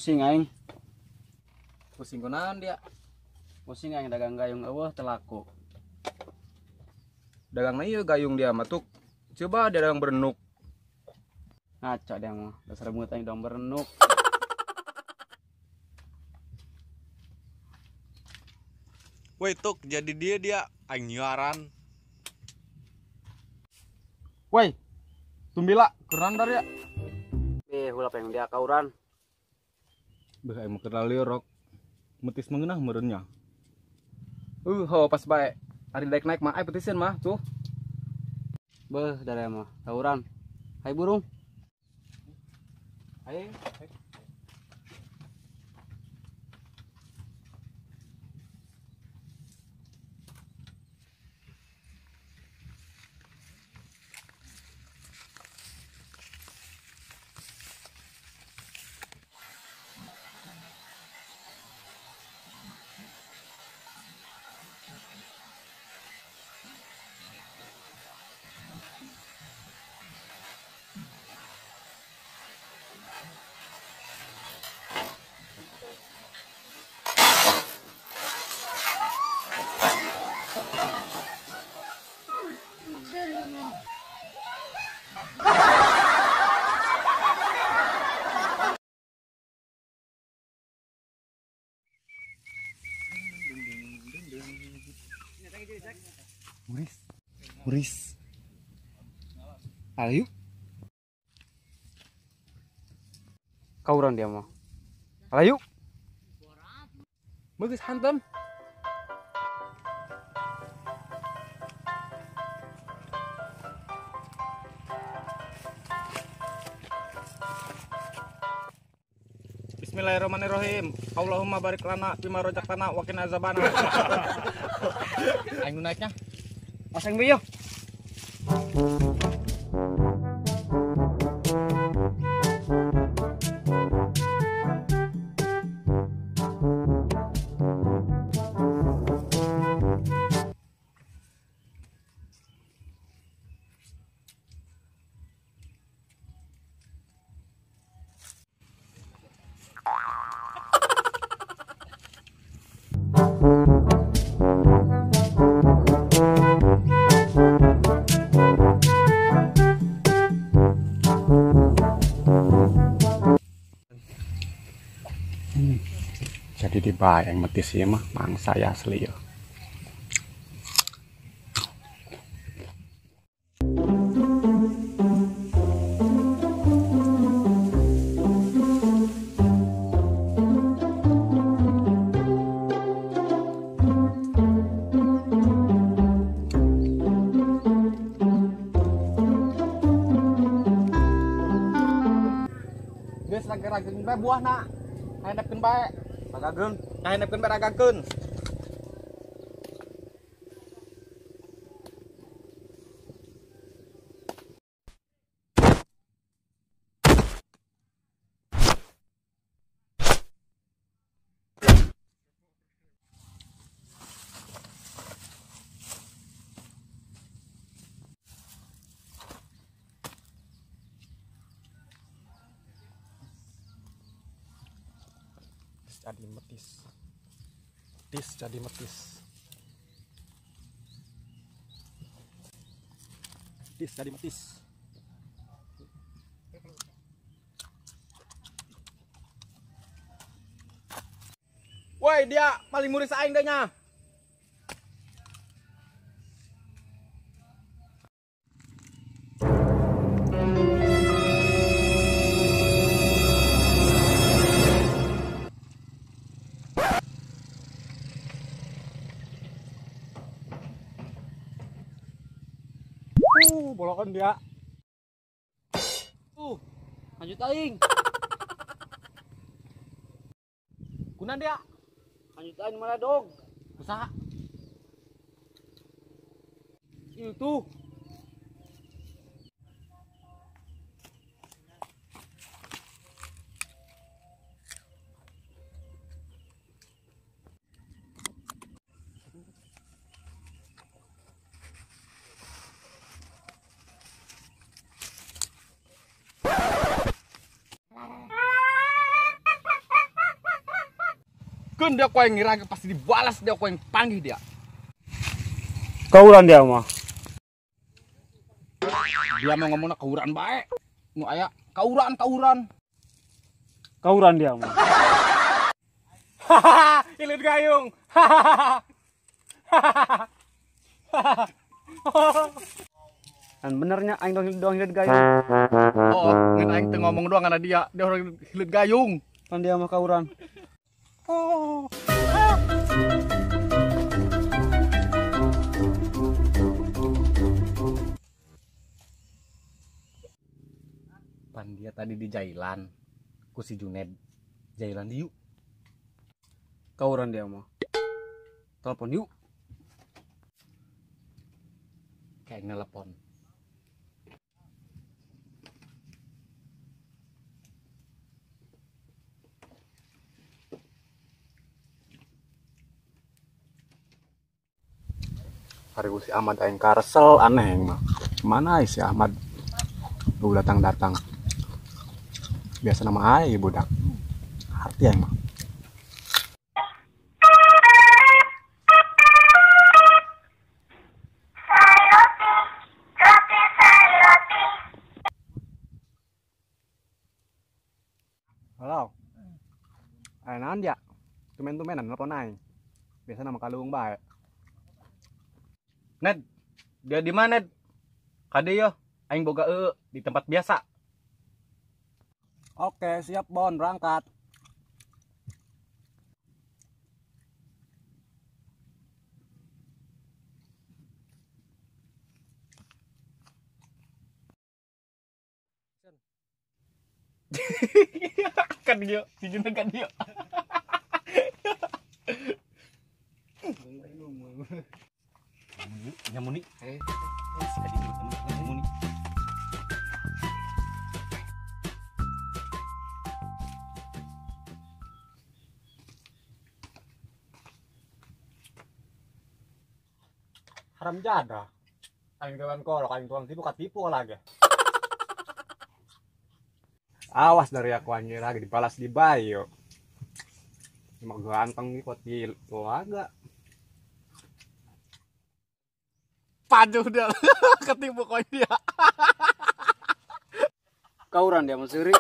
Pusing aing. Pusing kunaon dia? Pusing aing dagang gayung eueuh teu laku. Dagangna ieu gayung dia mah tuk. Coba dia dagang berenuk. Ngaco dia mah, dasar beungeut aing dong berenuk. Woi tuk, jadi dia aing nyiaran. Woi, tumbila kurang dari ya. Ulah pengen dia kauran. Beuh aing mah keur lieur rok. Metis mengenah meureunnya. Ho pas bae. Ari daek naik mah ai petiseun mah tuh. Beuh dari mah kauran. Hai burung. Ayo. Muris, muris. Ayo. Kauran dia mah. Ayo. Bagus hantam. Bismillahirrahmanirrahim. Allahumma barik lana bima rozaqtana wa qina azabannar. Aing nu naiknya. Pasang bieu. Jadi dibayang metis ya mah mangsa ya asli ya. Geus rageng bae buahna. Handapkeun bae. Ragageun, handapkeun bae ragageun. Jadi metis. Tis jadi metis. Tis jadi metis. Woi, dia paling muris aing deh nya. Bolokan dia. Lanjut aing. Kunan dia. Lanjut aing malah dog. Usaha. Itu. Pun dia kau yang ngira pasti dibalas dia kau yang panggil dia. Kauran dia mah. Dia mau ngomongna kauran bae. Nu aya kauran kauran. Kauran dia mah. Hahaha, ilit gayung. Hahaha. Dan benernya aing doang hilit gayung. Oh, ngan aing teu ngomong doang karena dia, dia orang hilit gayung. Kan dia mah kauran. Oh. Pan dia tadi di jailan ku si Juned. Jailan diuk. Kauran dia mah. Telepon yuk. Kayak nelepon. Hari si Ahmad aing karesel aneh mah. Mana si Ahmad? Lu datang-datang. Biasa nama aing budak. Arti aing mah. Halo. Ayo naon dia? Tumen-tumenan nelpon aing. Biasa nama kalung bae. Ned, dia di mana, Ned? Kade yo, aing boga di tempat biasa. Oke, siap Bon, berangkat. Kan dia, si Juned kan dia. Nyamuni. Si Adi nyamuni. Haram jadah. Aing dewan kolok, aing tuang tipu katipu lagi. Awas dari aku anjir lagi dibalas di bayo. Cuma ganteng nih kot di agak. Paduh dia ketipu kau dia. Kauran dia mesuri.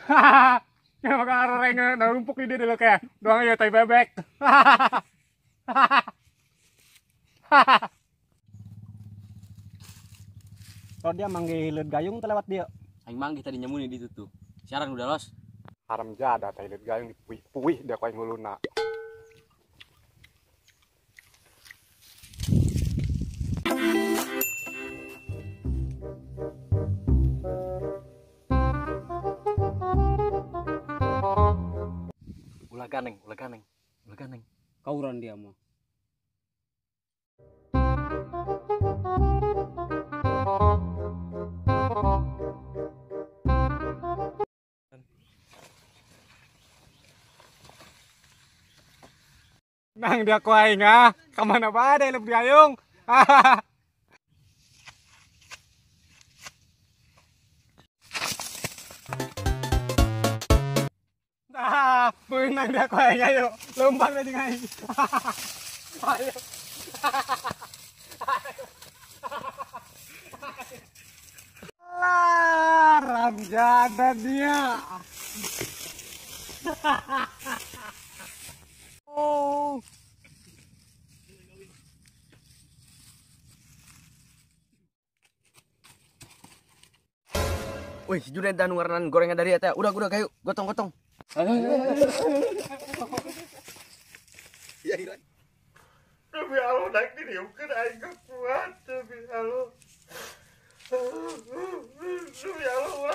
Hahaha, ya makan rengeng, nah rumpuk ini dulu kayak doang ya tai bebek. Hahaha. Kalau dia manggil hilit gayung terlewat dia. Aing manggil tadi nyamuni di situ. Siaran udah los. Haram jadah teh hilit gayung dipuih-puih dia ku aing huluna. Ulah ganeng, ulah ganeng, ulah ganeng. Kauran dia mah. Nang dia ku aing ah, kemana badai lebih gayung. Nah, benang dia ku aing ayo, lompat aja aing. Ayo. Lah, ramjada dia. Oh. Wih, si Juned dan warnaan gorengan dari eta. Udah, kayu, gotong-gotong. Ya hilang. Demi Allah naik diriukeun aing gak kuat demi Allah. Demi Allah.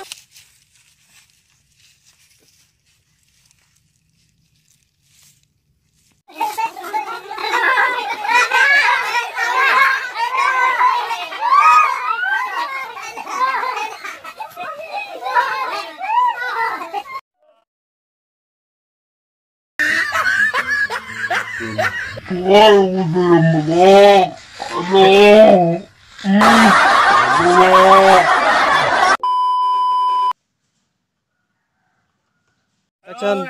Action.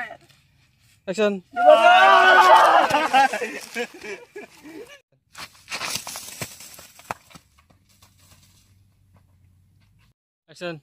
Action. Action.